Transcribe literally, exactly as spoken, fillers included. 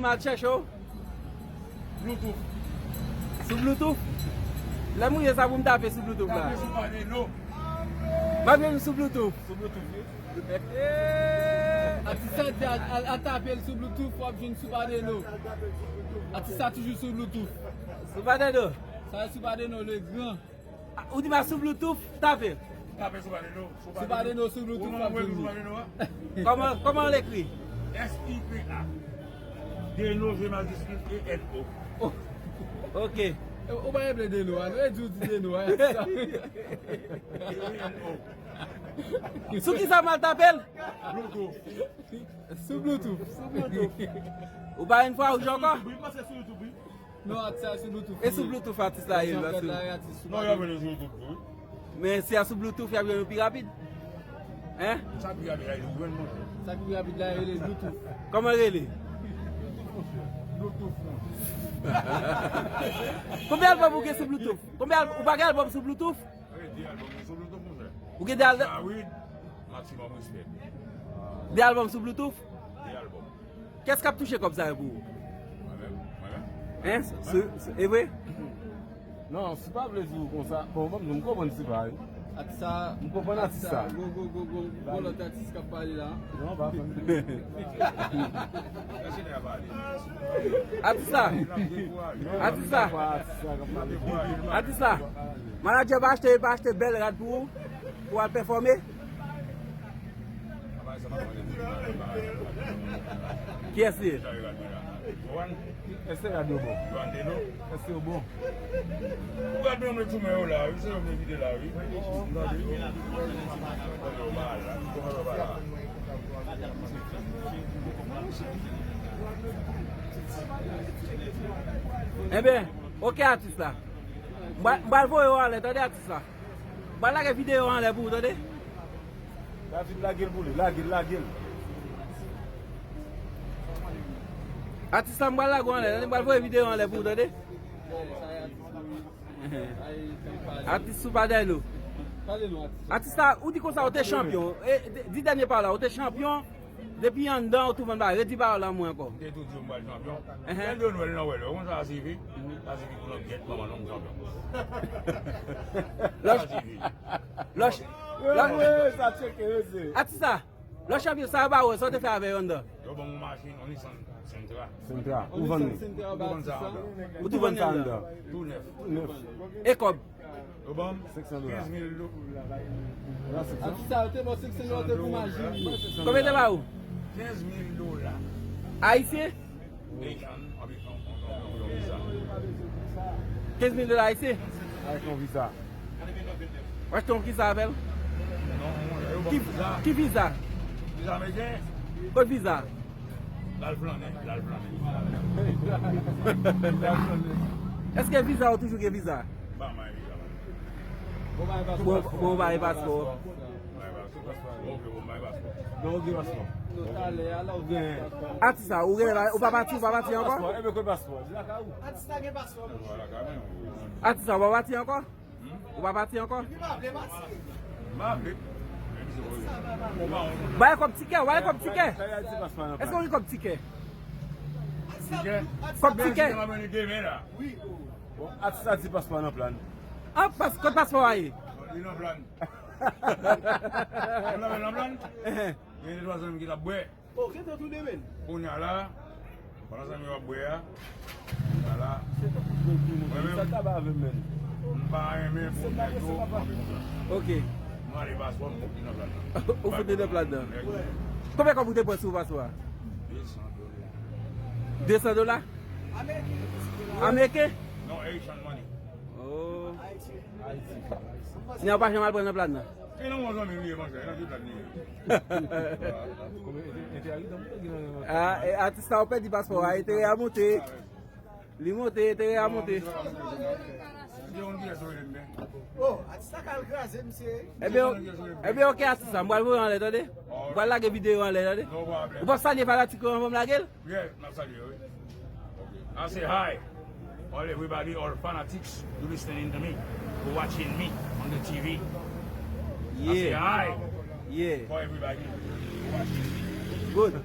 M al chèche w. Bluetooth. Sou Bluetooth? Lè m rive sa pou m tape sou Bluetooth la. Tape sou Padeno. M ap jwenn sou Bluetooth. Sou Bluetooth, wi. Atis sa di al, al, al tape l sou Bluetooth, w ap jwenn sou Padeno. Atis sa toujou sou Bluetooth. Sou Padeno. Sa e sou Padeno, le gran. Ah, ou di m a sou Bluetooth, tape. Tape sou Padeno. Sou Padeno, sou Bluetooth, w ap jwenn li. Kòman, kòman l ekri? S I P A. Deno, G majiskil, E N O. Oh, ok. E, ou pa regle Deno a, nou e di w di Deno a. E N O. Sou ki sa m al tape l? Bluetooth. Sou Bluetooth. Sou Bluetooth. Ou pa yon fwa ou jwe ankò? Wi, m panse sou YouTube, wi. Non, atis sa sou Bluetooth. E sou Bluetooth atis la ye, paske... Non, y ap vin sou YouTube tou, wi. Men si a sou Bluetooth, y ap jwenn ou pi rapid. Hein? Sa pi rapid la, li jwenn mwen. Sa ki pi rapid la, rele Bluetooth. Kòman l rele? Bluetooth, non. Konbyen albòm ou gen sou Bluetooth? Konbyen al-, ou pa gen albòm sou Bluetooth? Wi, de albòm sou Bluetooth, monchè. Ou gen de al- David, Maximum Respect. De albòm sou Bluetooth? De albòm. Kiyès k ap touche kòb sa yo pou ou? Mwen menm, mwen menm. Hein? Se, se, e vre? Non, si pa vle di w konsa, bon, bon, m konprann si pa, wi. Atis sa, m konprann atis sa. Gwo, gwo, gwo, gwo, gwo lòt atis k ap pale la. Non, pa fanm. Atis sa. Atis sa. Atis sa. Manadjè pa achte, pa achte bèl rad pou ou, pou w al pèfòme? Kiyès li ye? Èske rad yo bon? Èske yo bon? Ou gade nan men tou men yo la, wi, se yo m envite la, wi. Ebyen, ok, atis la. M pral, m pral voye w anlè, tande, atis la. M pral lage videyo anlè pou ou, tande. David, lage l pou li, lage l, lage l. Atis la, m pral lage w anlè, tande, m pral voye videyo anlè pou ou, tande. Atis sou Padeno. Atis la, ou di konsa ou te chanpyon. E, di, di dènye pawòl la, ou te chanpyon. Depi anndan, ou tou vann bagay. Redi pawòl la mwen ankò. M te tou di w m pral chanpyon. Enhen. Lè de Nwèl nan wè lè. Ou konn sa sifi? Sa sifi pou langyèt manman nou m chanpyon. Lòch. Sa sifi. Lòch. Wi, wi, sa tcheke, wi, se. Atis sa. Lòch chanpyon sa yo ba ou, sa w te fè avè yo anndan? Yo ban m yon machin, yon Nissan Sentra. Sentra. Ou vann li? Ou vann sa anndan? Ou tou vann li anndan? Tou nèf. Tou nèf. E kòb? Yo ban m senk san dola. Kenz mil dola. Atis sa, yo te ba w senk san dola, te pou machin li. Konbyen te ba ou? Kenz mil dola. Ayisyen? American, avèk yon, yon, yon, yon viza. Kenz mil dola ayisyen? Avèk yon viza. W achte yon viza avè l? Non, yo ban m viza. Ki viza? Viza ameriken. Kot viza? L al flannen, l al flannen. Èske viza ou toujou gen viza? M pa manyen viza, man. Bon, bon, ou pa gen paspò. M pa gen paspò. Ok, bon, m pa gen paspò. Donk, ou gen paspò. Ou gen. Atis sa, ou gen, ou pa pati, ou pa pati ankò? Paspò, e men kot paspò? Di lakay ou. Atis sa gen paspò. Atis sa, ou pa pati ankò? Ou pa pati ankò? Ba yo kòb tikè, ba yo kòb tikè. Èske ou gen kòb tikè? Kòb tikè. Bon, atis la di paspò nan plan. Ah, pas-, kot paspò a ye? Li nan plan. Ou nan plan? Enhen. Gen de twa zanmi ki t ap bwè. Oh, gentan tounen, men. Kounye a la, pandan zanmi yo ap bwè a, kounye a la, mwen menm, m pa renmen pou nèg yo anpil konsa. Ok. M rale paspò m, m fout li nan plat la. Ou fout li nan plat la. Konbyen kòb ou te pran sou paspò a? De san dola. De san dola? Ameriken? Non, Haitian money. Oh. Nèg pa janm al pran nan plat la. E nan yon zanmi li ye, monchè, nan ki plat li ye? Ah, e atis sa ou pèdi paspò a, enterè a monte. Li monte, enterè a monte. Oh, atis la ka al kraze, misye. Ebyen, ebyen, ok, atis sa, m pral voye anlè, tande. M pral lage videyo anlè, tande. Ou p ap salye fanatik yo anvan m lage l? Yeah, m ap salye, wi. Ok. I say hi. All everybody, all fanatics, you listening to me, you watching me on the T V. I say Yeah, hi yeah, for everybody who watching me. Good.